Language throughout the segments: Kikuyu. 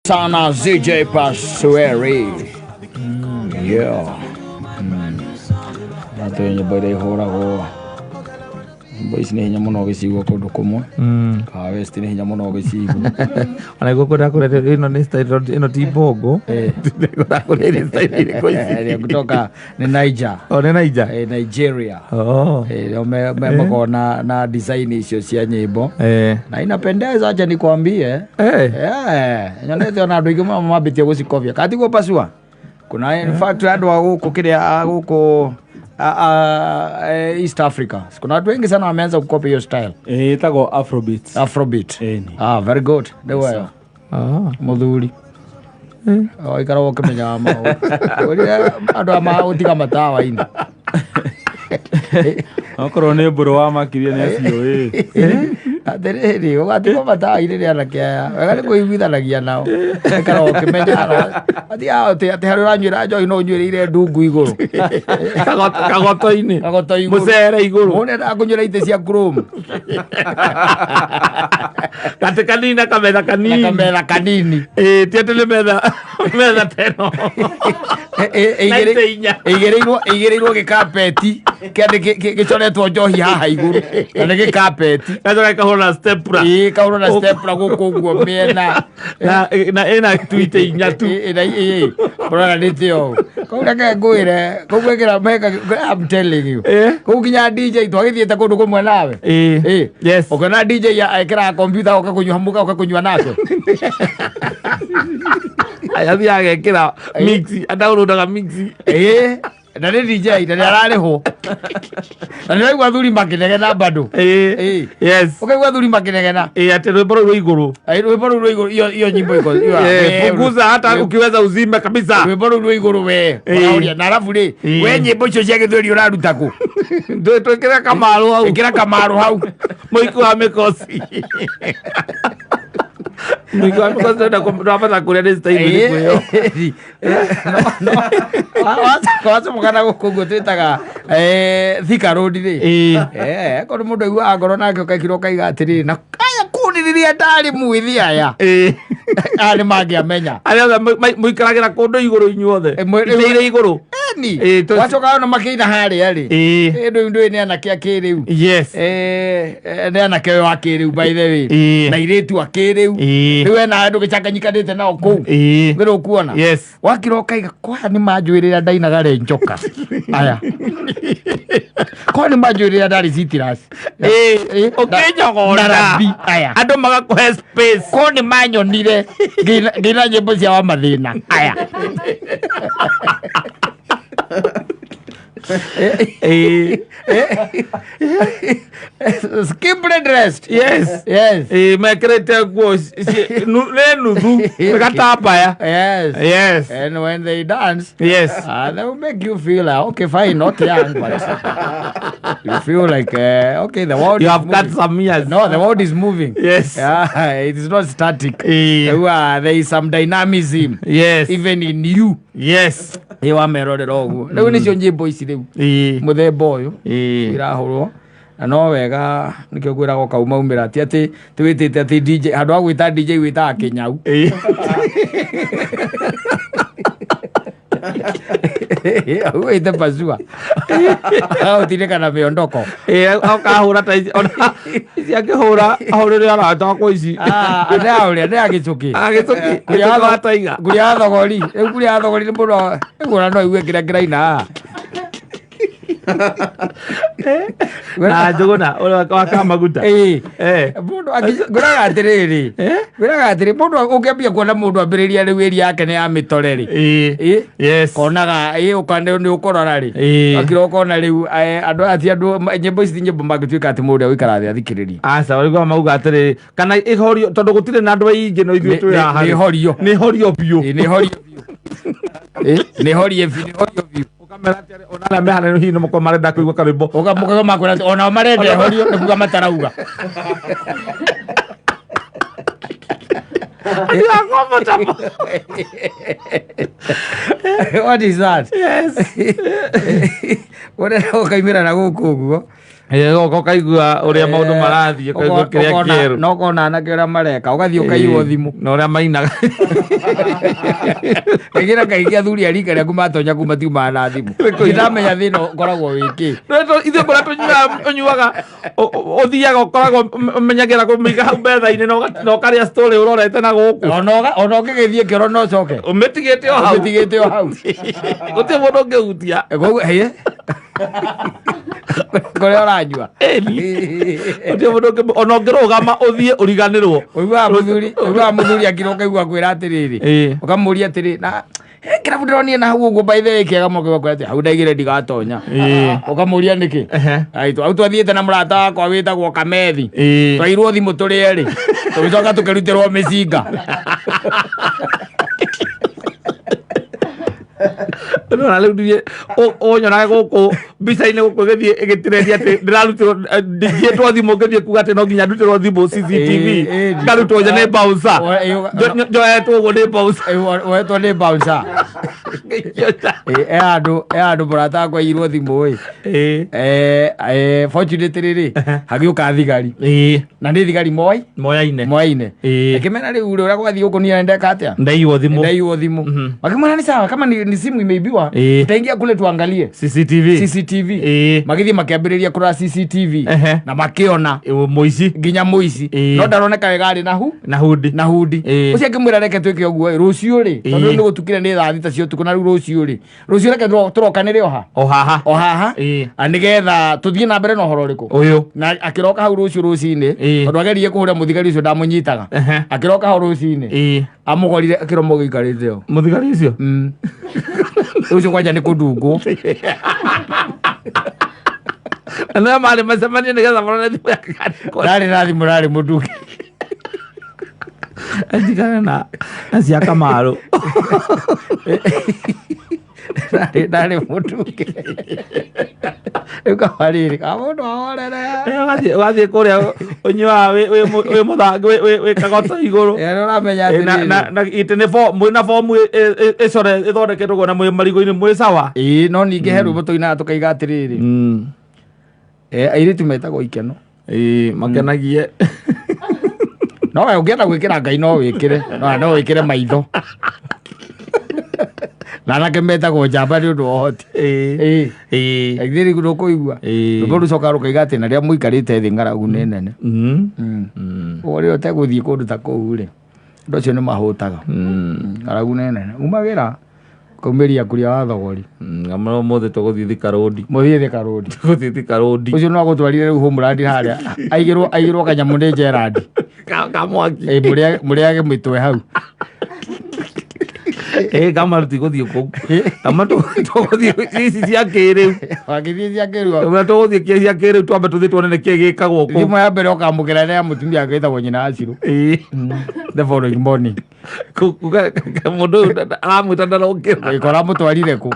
Sana ZJ Pasweri. Yeah. Na tå nyä mbo iria ihåragwo nyĩmbo ici nĩ hinya mũno gĩcigwo kũndũ kũmwe. Ka West nĩ hinya mũno gĩcigwo. Ona guo kwenda kũrĩa ĩno nĩ style ĩno ti bongo. Kwenda kũrĩa nĩ style irĩkũ ici? Ĩrĩa kutoka nĩ Niger. O nĩ Niger. Nigeria. Oh. Ndio makoragwo na design icio cia nyĩmbo na inapendeza, acha nikwambie. Nyonete ona andũ aingĩ mũno mambĩtie gũcikobia katiguo pasua kuna in fact andũ a gũkũ kĩrĩa a gũkũ East Africa kuna watu wengi sana wameanza kukopi hiyo style. Ĩtagwo Afrobeats. Afrobeat. Ĩni. Ah, very good. Nĩ weyo mũthuri waikara ũkĩmenyaga maũndũ ũrĩa andũ a magũtiga matawa-inĩ. Okorwo nĩ mbũrũ wamakirie nĩ acio ĩ. Atĩrĩrĩ, ũgatigwo matawa-inĩ nĩ anake aya wega nĩ kũiguithanagia nao, ikara ũkĩmenyaga atĩ atĩ harĩa ũranyuĩra njohi no ũnyuĩrĩire ndungu igũrũ. Kagoto-inĩ. Kagoto igũrũ. Mũcere igũrũ. Mũndũ endaga kũnyuĩra itĩ cia chrome. Gatĩ kanini na kametha na kanini. Kametha kanini. Ĩ ti atĩ nĩ metha metha teno. Na itĩ inya. Ĩigĩrĩirwo gĩkapeti gĩcoretwo njohi haha igũrũ na nĩ gĩkapeti. Gacoka ĩkahũrwo na stepler. Ĩĩ, kahũrwo na stepler gũkũ ũguo mĩena. Na ĩna tuitĩ inya tu. Brother, nĩ tio kũu, reke ngwĩre kũu gwĩkĩra meka, I'm telling you. Kũu nginya DJ twagĩthiĩte kũndũ kũmwe nawe. Ĩ. Yes. Ũkĩona DJ ekĩraga kompiuta oka kũnyua mũka oka kũnyua nake. Athiaga agekĩra mix, adaũrũdaga mix. Ĩĩ, na nĩ DJ na nĩ ararĩhwo na nĩ raigua athuri makĩnegena bado. Ĩ. Yes. Ũkaigua athuri makĩnegena. Ĩ, atĩ rwĩmbo rũu rwĩ igũrũ. Ai, rwĩmbo rũu rwa igũrũ, iyo nyimbo iko Punguza hata ukiweza uzime kabisa. Rwĩmbo rũu rwa igũrũ we ũraũria na arabu rĩ we nyĩmbo icio cia gĩthweri ũraruta kũ? Twĩkĩre kamarũ hau. Ĩkĩra kamarũ hau. Mũiku wa mĩkosi. Mũiku wa mĩkosi ndwabata kũrĩa nĩ style ĩrĩkũ ĩyo. Wacomokana gũkũ ũguo twĩtaga Thika Road rĩ, korwo mũndũ aiguaga ngoro nake ũkaikira ũkaiga atĩrĩrĩ, na aya kundi rĩrĩa ndarĩ mwĩthĩ aya aya nĩ mangĩamenya. Arĩa othe mũikaragĩra kũndũ igũrũ inyuothe. Itĩ irĩ igũrũ. Eni. Wacoka Wacoka ona makĩina harĩa rĩ, ndũĩ ndũĩ nĩ anake a kĩrĩu. Nĩ anake ũyũ wa kĩrĩu, by the way, na irĩtu a kĩrĩu. Rĩu ena andũ gĩcanganyikanĩte nao kũu. Nĩ ũkuona. Yes. Wakira ũkaiga kwaya nĩ manjwĩrĩra ndainaga re njoka aya kwa nĩ manjwĩrĩra ndarĩ citirasi. Ũkĩnyogonda. Na rabi aya. Andũ magakũhe space. Ko nĩ manyonire ngĩina nyĩmbo cia wa mathĩna aya. Skimply dressed. Yes. Yes. Ĩ, mekĩrĩte nguo nĩ nuthu nĩ gatambaya. Yes. And when they dance, they will make you feel like, okay, fine, not young, but you feel like, okay, the world You is have got moving. some years. No, the world is moving. Yes. Yeah, it is not static. There is some dynamism. Even in you. Ĩ wamerorera ũguo. Rĩu nĩcio nyĩmbo ici rĩu. Mũthemba ũyũ. Irahũrwo. Na no wega nĩkĩo ngwĩraga ũkaumaumĩra ti atĩ twĩtĩte atĩ DJ handũ ha gwĩta DJ wĩtaga kĩnyau. Wĩte pasua. Ũtindĩka na mĩondoko. Akahũra ta ici ona ici akĩhũra ahũrĩre arata akwa ici. Ah, nĩ ya ũrĩa nĩ ya gĩcũkĩ. Ah, gĩcũkĩ. Kuria Gĩcũkĩ wa taiga. Kuria thogori. Rĩu kuria thogori nĩ mũndũ rĩu ona no aigue kĩrĩa kĩraina haha. Na njũgũna ũrĩa wa kamaguta. Ĩĩ. Mũndũ ngwĩraga atĩrĩrĩ, ngwĩraga atĩrĩ, mũndũ ũngĩambia kuona mũndũ ambĩrĩria rĩu ĩri yake nĩ ya mĩtore rĩ. Yes. Konaga ĩ ũka nĩ ũkũrora rĩ. Akira ũkona rĩu andũ aya ti andũ nyĩmbo ici ti nyĩmbo mangĩtuĩka atĩ mũndũ ũrĩa ũikara thĩ athikĩrĩrie. Aca ũrĩa mauga atĩrĩrĩ kana ĩhorio tondũ gũtirĩ na andũ aingĩ no ithuĩ twĩ haha. Nĩ horio. Nĩ horio biũ. Nĩ horio biũ. Nĩ horie biũ, nĩ horio biũ. Ũkamera atĩ ona arĩa me harĩa hihi nĩ mũkorwo marenda kũigua karwĩmbo. Ũkamũkaga makwĩra atĩ onao marenda ĩhorio nĩ kuga matarauga. You are comfortable. What is that? Yes. Ũrenda ũkaimĩra na gũkũ ũguo. Ĩĩ, ũgoka ũkaigua ũrĩa maũndũ marathiĩ, ũkaigua kĩrĩa kĩerũ. No ũkona anake ũrĩa mareka, ũgathiĩ ũkaiywo thimũ. Na ũrĩa mainaga. Kaingĩ na kaingĩ athuri a rika rĩaku matonya kuu matiumaga na thimũ. Ndamenya thĩna ũkoragwo wĩ kĩ. Ithuĩ kũrĩa tũnyuaga, ũthiaga ũkoragwo ũmenyagĩra kũmĩiga hau metha-inĩ na ũkarĩa story ũrorete na gũkũ. Ona ũngĩgĩthiĩ kĩoro no ũcoke. Ũmĩtigĩte o hau. Ũmĩtigĩte o hau. Gũtirĩ mũndũ ũngĩhutia. Koguo, hĩ? Kũrĩa ũranyua. Gũtirĩ mũndũ ũngĩ, ona ũngĩrũgama ũthiĩ ũriganĩrwo. Ũiguaga mũthuri akĩrwo ũkaigua kwĩra atĩrĩrĩ. Ũkamũria atĩrĩ, na kĩrabu ndĩronire na hau ũguo by the way kĩega mũno ũkaigua kwĩra atĩ hau ndaigire ndigatonya. Ũkamũria nĩkĩ? Ai, hau twathiĩte na mũrata wakwa wĩtagwo Kamethi. Twairwo thimũ tũrĩ erĩ. Tũgĩcoka tũkĩrutĩrwo mĩcinga. Ndĩrona rĩu ndiĩ, ũnyonaga gũkũ mbica-inĩ gũkũ ĩgĩthiĩ ĩgĩtireria atĩ ndĩrarutĩrwo, ndingĩtwo thimũ ngĩthiĩ kuga atĩ no nginya ndutĩrwo thimũ CCTV. Ngarutwo nja nĩ bouncer. Njoetwo ũguo nĩ bouncer. Woetwo nĩ bouncer. E handũ mũrata wakwa aiyirwo thimũ ĩ. Fortunately rĩ, hagĩũka thigari. Na nĩ thigari Moyaine. Moyaine. Akĩmera rĩu ũrĩa gwathiĩ gũkũ niĩ ndeka atĩa? Ndaiywo thimũ. Ndaiywo thimũ. Makĩmwĩra nĩ sawa, kama ni simu imeibiwa, tutaingia kule tuangalie. CCTV. CCTV. Magĩthiĩ makĩambĩrĩria kũrora CCTV. Na makĩona. Mũici. Nginya mũici. No ndaroneka wega arĩ na hu. Na hundi. Na hundi. Ũcio akĩmwĩra reke twĩke ũguo, rũciũ rĩ, tondũ rĩu nĩ gũtukire nĩ thaa 6 cia ũtukũ na rĩu rũciũ rĩ. Rũciũ reke tũrokanĩre o ha? O haha. O haha. Nĩgetha tũthiĩ na mbere na ũhoro ũrĩkũ? Ũyũ. Na akĩroka hau rũciũ rũcinĩ, tondũ ageririe kũhũra mũthigari ũcio ndamũnyitaga. Akĩroka hau rũcinĩ. Amũgorire akĩrwo mũgĩikarĩte o. Mũthigari ũcio? Ũcio kwanja nĩ kũndungwo. Na nĩo marĩ macemanio nĩgetha marore thimũ yake kana ĩkorwo. Ndarĩ na thimũ, ndarĩ mũndunge. Ndigane na cia Kamaru. Ndarĩ mũndunge. Rĩu kaba rĩrĩ, kaba mũndũ ahorere. Ũgathiĩ kũrĩa ũnyuaga wĩ mũthanga, wĩ kagoto igũrũ. Nĩ ũramenya atĩrĩrĩ. Na ĩtĩ nĩ mwĩ na bomu ĩcore ĩthondeketwo ũguo na mwĩ marigũ-inĩ mwĩ sawa. Ĩĩ, no ningĩ he rwĩmbo tũinaga tũkaiga atĩrĩrĩ. Airĩtu metagwo ikeno. Ĩĩ, makenagie. No we ũngĩenda gwĩkĩra Ngai no wĩkĩre, no wĩkĩre maitho. Na anake metagwo njamba nĩ ũndũ wa ũhoti. Ĩĩ. Ithuĩ rĩu ndũkũigua. Rwĩmbo rũcokaga rũkaiga atĩ na rĩrĩa mũikarĩte thĩ ng'aragu nĩ nene. Ũguo rĩrĩa ũtegũthiĩ kũndũ ta kũu rĩ, andũ acio nĩ mahũtaga. Ng'aragu nĩ nene. Umagĩra kaumĩria kũrĩa wa thogori. Ngamũra ũmũthĩ tũgũthiĩ Thika Road. Mũthiĩ Thika Road. Tũgũthiĩ Thika Road. Ũcio no agũtwarire rĩu Homeland harĩa. Aigĩrwo kanyamũ nĩ Gerald. Ka mwaki. Ĩ, mũrĩage mĩtwe hau. Kama tũtigũthiĩ kũu. Kama tũgũthiĩ ici cia kĩrĩu. Wagĩthiĩ cia kĩrĩu. Kama tũgũthiĩ cia kĩrĩu twambe tũthiĩ tuone nĩkĩĩ gĩkagwo kũu. Thimũ ya mbere ũkamũkĩra nĩ ya mũtumia wĩtagwo nyina wa Ciro. The following morning. Mũndũ ũyũ aramwĩta ndarokĩra. Gĩkora amũtwarire kũ?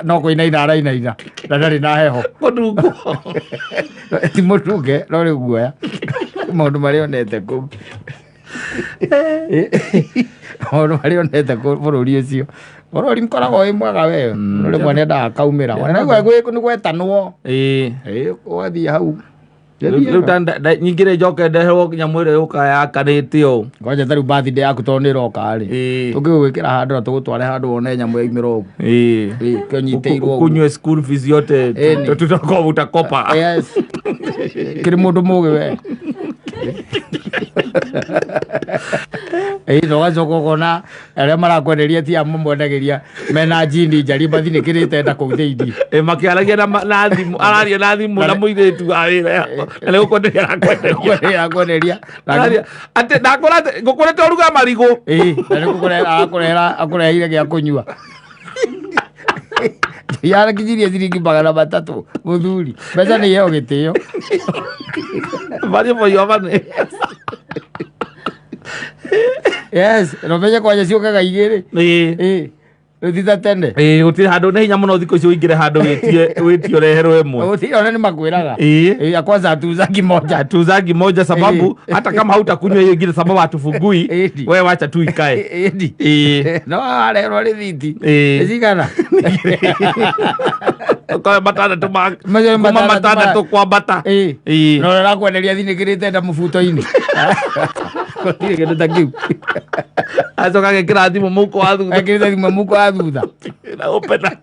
No kũinaina arainaina na ndarĩ na heho. Mũndungo. Ti mũndunge, no rĩu guoya. Maũndũ marĩa onete kũu. Maũndũ marĩa onete kũu bũrũri ũcio. Bũrũri ũkoragwo wĩ mwega we. No rĩmwe nĩendaga kaumĩra. Ona rĩu nĩ gwetanwo. Ũgathiĩ hau. Rĩu ta nyingĩre njoke ndeherwo nyamũ ĩrĩa yũkaga yakanĩte ũũ. Ngoja ta rĩu birthday yaku tondũ nĩ ĩroka rĩ. Tũngĩgũgwĩkĩra handũ na tũgũtware handũ wone nyamũ yaumĩra ũguo. Kĩo nyitĩirwo ũguo. Ũkunyue school fees yote, tutakopa, utakopa. Yes. Kĩrĩ mũndũ mũgĩ we. Na ũgacoka ũkona arĩa marakwenderia ti amwe mwendagĩria mena njini njariĩ mathinĩkĩrĩte nda kũu thĩinĩ. Makĩaragia na thimũ, araria na thimũ na mũirĩtu wa wĩra, na nĩ gũkwenderia arakwenderia. Gũkwenderia arakwenderia. Araria, atĩ ndakũra atĩ, ngũkũrĩte ũruga marigũ. Na nĩ gũkũre-, akũreheire gĩa kũnyua. Yarakinyirie ciringi magana matatũ, mũthuri. Mbeca nĩ iheo gĩtĩo. Value for your money. Yes, no menye kwanja ciũkaga igĩrĩ. Rĩu ti ta tene. Gũtirĩ handũ nĩ hinya mũno thikũ ici ũingĩre handũ wĩtie ũreherwo ĩmwe. Gũtirĩ, ona nĩ makwĩraga. Ya kwanza hatuzangi moja. Hatuzangi moja sababu hata kama hautakunywa hiyo ingine sababu hatufungui, wewe wacha tu ikae. No areherwo rĩthiti. Nĩ cigana? Ũkoe matandatũ Macio nĩ kuma matandatũ matandatũ kwambata. Ĩĩ. Ĩĩ. Na ũrĩa ũrakwenderia thinĩkĩrĩte nda mũbuto-inĩ. Gũtirĩ kĩndũ ta kĩu. Acoka agekĩra thimũ mũhuko wa thutha. Ekĩrĩte thimũ mũhuko wa thutha. Na opener.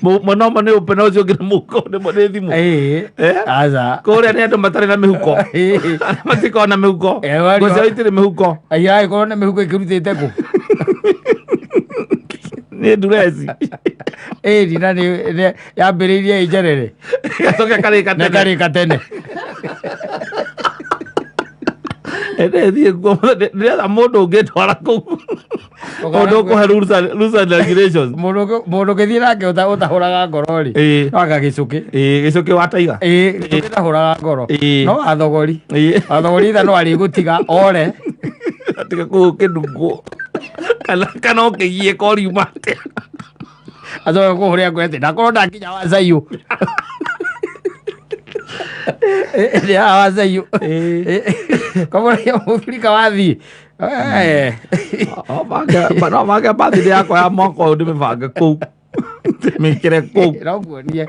Mwena ũmwe nĩ opener, ũcio ũngĩ nĩ mũhuko, nĩ thimũ. Ĩĩ. Eh? Aca. Kũrĩa nĩ andũ matarĩ na mĩhuko. Ĩĩ. Matikoragwo na mĩhuko. Eh, wario- Nguo ciao itirĩ mĩhuko. Iragĩkorwo nĩ mĩhuko ĩkĩrutĩte kũ? Nĩ ndureci. Ĩĩ, na nĩ yambĩrĩirie ĩ njerere. Gacoka karĩka Na tene. ĩkarĩka tene. Ndĩthiĩ kuo ndĩretha mũndũ ũngĩndwara kũu. Mũndũ ũkũhe rules and regulations. Mũndũ ũngĩthiĩ nake ũtahũraga ngoro rĩ. Ĩĩ. No anga gĩcũkĩ. Ĩĩ, gĩcũkĩ wa taiga. Ĩĩ, gĩcũkĩ ndahũraga ngoro. Ĩĩ. No athogori. Ĩĩ. Athogori itha no arĩgũtiga ore. Atiga kũu ũkĩnungwo. Kana ũkĩgiĩka ũriuma atĩa. Acoke kũhũrĩa ngoro atĩ ndakorwo ndakinya wa Zaiyu. Ndĩ haha wa Zaiyu. Kamũragia mũbirika wathiĩ. Eh. No bange birthday yakwa ya mwaka ũyũ ndĩmĩbange kũu. Ndĩmĩkĩre kũu. No nguonie.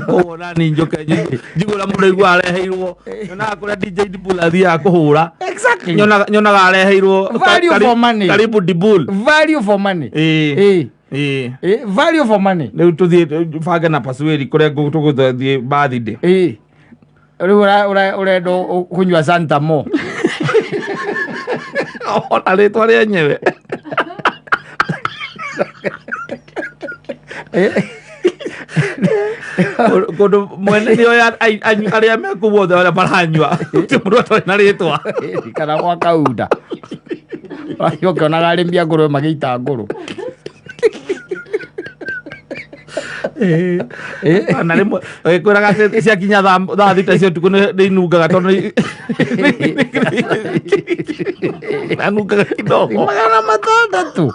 Kũu ona ni njũke njigue ũrĩa mũndũ aiguaga areheirwo. Nyonaga kũrĩa DJ Dibul athiaga kũhũra. Exactly. Nyonaga areheirwo Value for money. Karibu Dibul. Value for money. Ĩĩ. Ĩĩ. Ĩĩ. Ĩĩ, value for money. Rĩu tũthiĩ bange na Pasueli kũrĩa tũgũthiĩ birthday. Ĩĩ. Rĩu ũrenda kũnyua Santa Mo. Ona rĩtwa rĩenyewe. Kũndũ mwene nĩ oya arĩa me kũu othe arĩa maranyua. Gũtirĩ mũndũ atarĩ na rĩtwa. Kana gwa kaunda. Wathiĩ ũkĩonaga arĩmi a ngũrwe magĩita ngũrũ. Na rĩmwe ĩkwĩraga atĩ ciakinya thaa 6 cia ũtukũ nĩ inungaga tondũ anungaga kidogo. 600.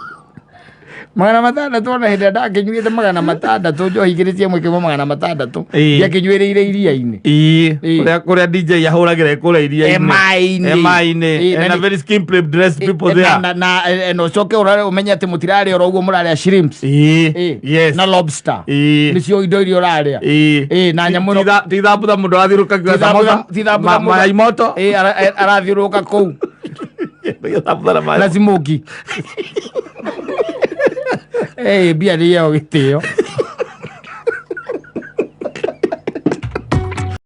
600 ona hĩndĩ ĩrĩa ndakĩnyuĩte 600 njohi igĩrĩ cia mwĩkĩmo 600. Ĩĩ. Ndiakĩnyuĩrĩire iria-inĩ. Ĩĩ, Ĩĩ. kũrĩa DJ ahũragĩra kũrĩa iria-inĩ. E maĩ-inĩ. E maĩ-inĩ. Ĩĩ, na And a very skimpily dressed people there. Na ũcoke ũrore ũmenye atĩ mũtirarĩa oro ũguo, mũrarĩa shrimps. Ĩĩ. Ĩĩ. Yes. Na lobster. Ĩĩ. Nĩcio indo iria ũrarĩa. Ĩĩ. Ĩĩ, na nyamũ ĩno- Ti thambutha mũndũ arathiũrũrũka samosa. Ti thambutha mũndũ- Mayai moto. Ĩĩ, arathiũrũrũka kũu Thambutha na mayai. Na smoky. Ĩĩ, mbia nĩ iheo gĩtĩo.